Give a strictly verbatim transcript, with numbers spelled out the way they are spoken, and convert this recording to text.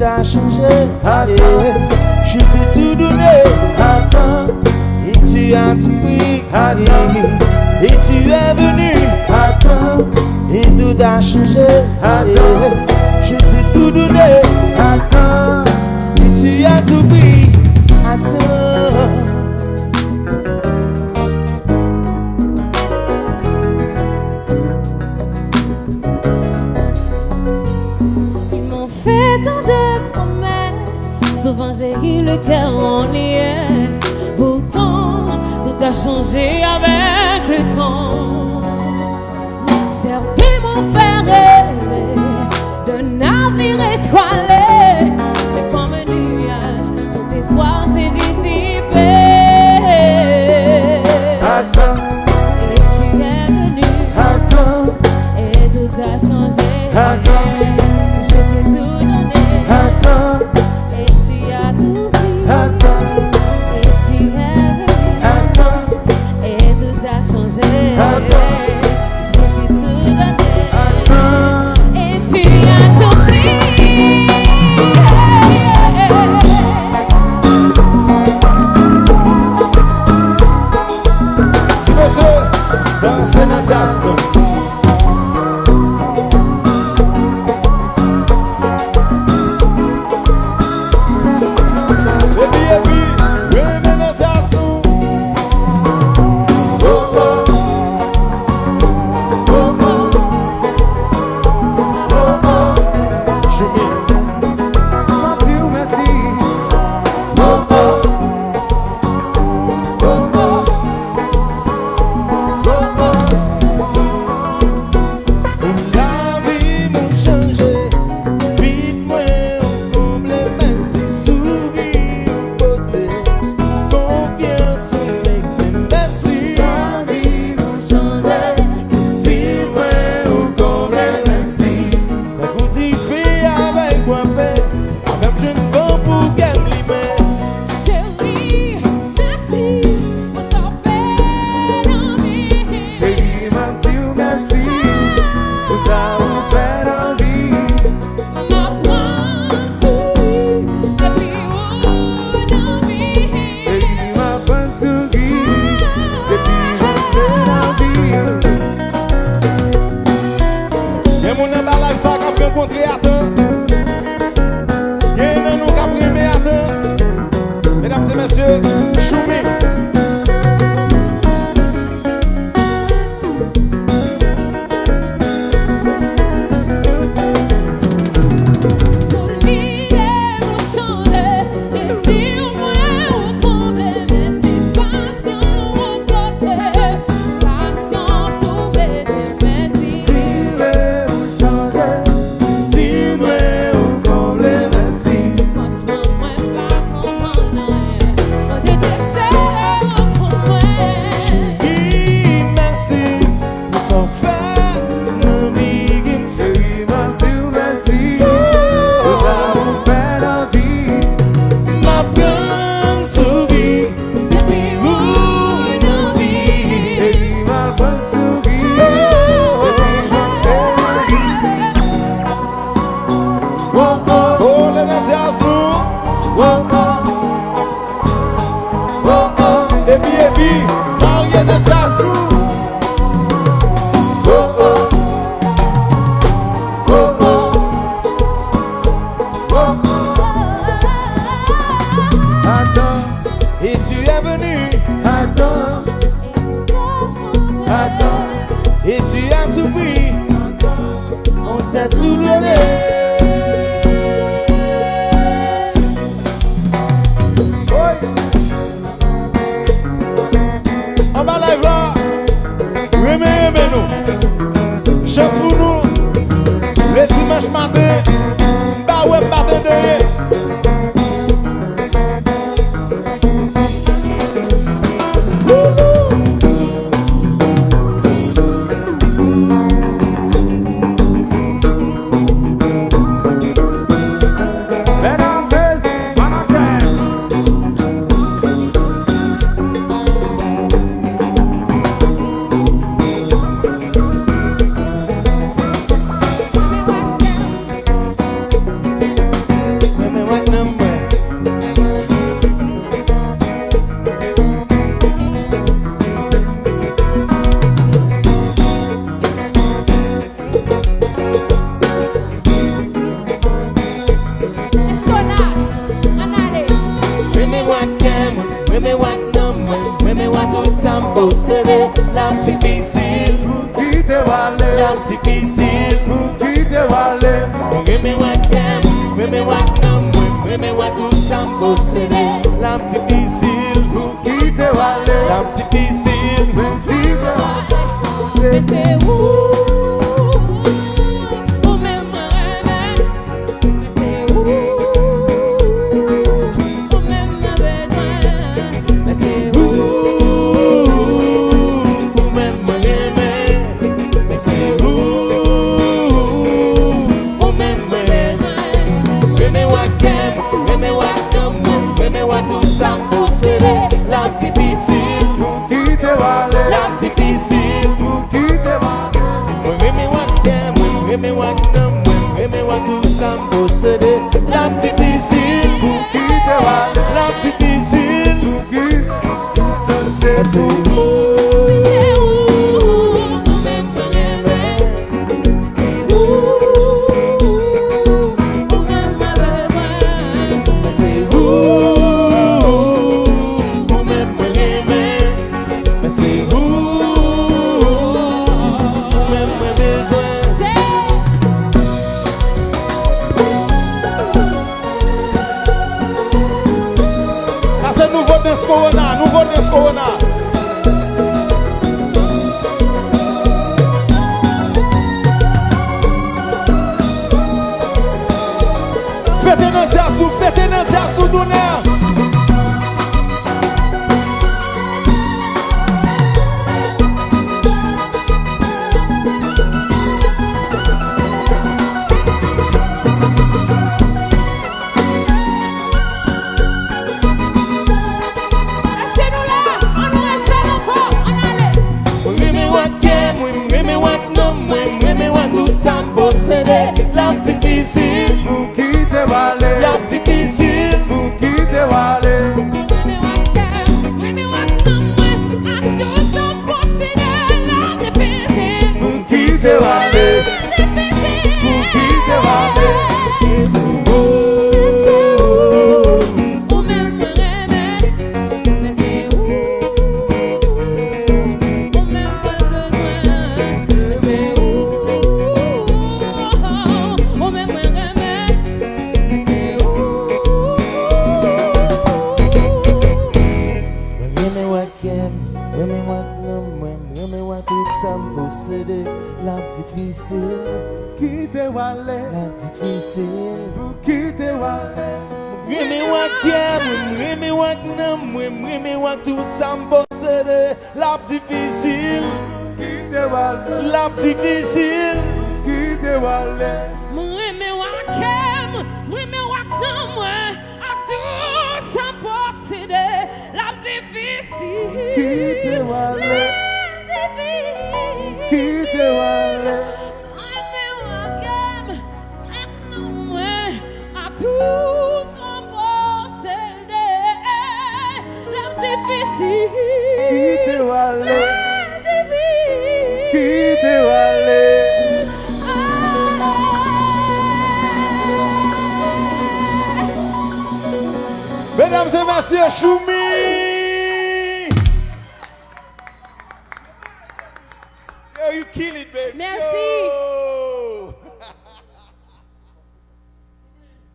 a changé. Attends. Je t'ai tout donné. Attends. Et tu as tout pris. Attends. Et tu es venu. Attends. Et tout a changé. Attends. Je t'ai tout donné. Attends. Et tu as tout pris. Attends. Ils m'ont fait tant de promesses, souvent j'ai eu le cœur en liesse. Pourtant, tout a changé avec le temps. Certains m'ont fait rêver d'un avenir étoilé, mais comme un nuage, tout espoir s'est dissipé. Attends. Et tu es venu. Attends. Et tout a changé. Attends. Je t'ai tout donné. Attends. Et tu as tout pris. Attends. Et tu es venu. Attends. Et tout a changé. Attends. Je t'ai tout donné. Attends. Et tu as tout pris. Ti mesye, danse nan djaz nou. Epi, epi, renmen nan djaz nou. Choumi. M ap di w mèsi. Lavi m ou chanje, vi mwen ou konble, mèsi souri ou pote, konfyans ou mete, mèsi. Lavi m ou chanje, vi mwen ou konble, mèsi. Tankou dife avèk bwafè, avè m jwenn van pou kè m limen. Cheri, mèsi pou sa w fè nan vi. Cheri, m ap di w mèsi pou sa ou fè nan vi. M ap pran souri depi ou nan vi. Cheri, m ap pran souri depi ou nan vi. Gen moun anba live sa k ap rankontre Atan. Gen nan nou k ap renmen Atan. Medam e mesye, Choumi. Cheri, mèsi pou sa w fè nan vi m. Cheri, m ap di w mèsi pou sa ou fè nan vi m. M ap pran souri depi ou nan vi m. Cheri, m ap pran souri depi ou nan vi m. Oh, oh, oh, lè nan djaz nou. Oh, oh. Oh, oh. Epi, epi, marye nan djaz tou. Oh, oh. Oh, oh. Oh, oh. Attends, et tu es venu. Attends. Attends, et tu as tout pris. On s'est tout donné. Oi. Anba live la, renmen, renmen nou. Chans pou nou, le dimanch maten, m pa wè m pa tande anyen. posede, l ap difisil pou kite w ale. L ap difisil pou kite w ale. Mwen renmen w ak kè m, mwen renmen w ak nanm mwen, mwen renmen w ak tout sa m posede. L ap difisil pou kite w ale. L ap difisil pou kite w ale. Men se ou, ou menm mwen renmen. Men se ou, ou menm mwen bezwen. Men se ou, ou menm mwen renmen. Men se ou, ou menm mwen bezwen. Renmen w ak kè m, renmen w ak nanm mwen, renmen w ak tout sa m posede. L ap difisil pou kite w ale. L ap difisil pou kite w ale. Mwen renmen w ak kè m, mwen renmen w ak nanm mwen, renmen w ak tout sa m posede. L ap difisil pou kite w ale. L ap difisil pou kite w ale. Se ou, ou menm mwen renmen. Se ou, ou menm mwen bezwen. Se ou, ou menm mwen renmen. Men se ou, ou menm mwen bezwen. Sa se nouvo dans kowona, nouvo dans kowona. Fete nan djaz nou, fete nan djaz nou tounen. Èske nou la? Ann nou refè l ankò, ann ale. Mwen renmen w ak kè mwen, mwen renmen w ak nanm mwen, mwen renmen w ak tout sa m posede. L ap difisil pou kite w ale. L ap difisil pou kite w ale. Mwen renmen w ak kè m, mwen renmen w ak nanm mwen, ak tout sa m posede. L ap difisil pou kite w ale. L ap difisil pou kite w ale. Se ou, se ou, ou menm mwen renmen. Men se ou, ou menm mwen bezwen. Men se ou, ou menm mwen renmen. Men se ou. Mwen renmen w ak kè m, mwen renmen w ak nanm mwen, mwen renmen w ak tout sa m posede. L ap difisil kite w ale. L ap difisil pou kite w ale. Mwen renmen w ak kè mwen, mwen renmen w ak nanm mwen, mwen renmen w ak tout sa m posede. L ap difisil kite w ale. L ap difisil kite w ale. Mwen renmen w ak kè m, mwen renmen w ak nanm mwen, ak tout sa m posede. L ap difisil kite w ale. L ap difisil kite w ale. Mwen renmen w ak kè m, ak nanm mwen, ak tout sa m posede. L ap difisil kite w ale. L ap difisil kite w ale. Medam e mesye, Choumi! Yo, you kill it, baby. Mèsi. Yo!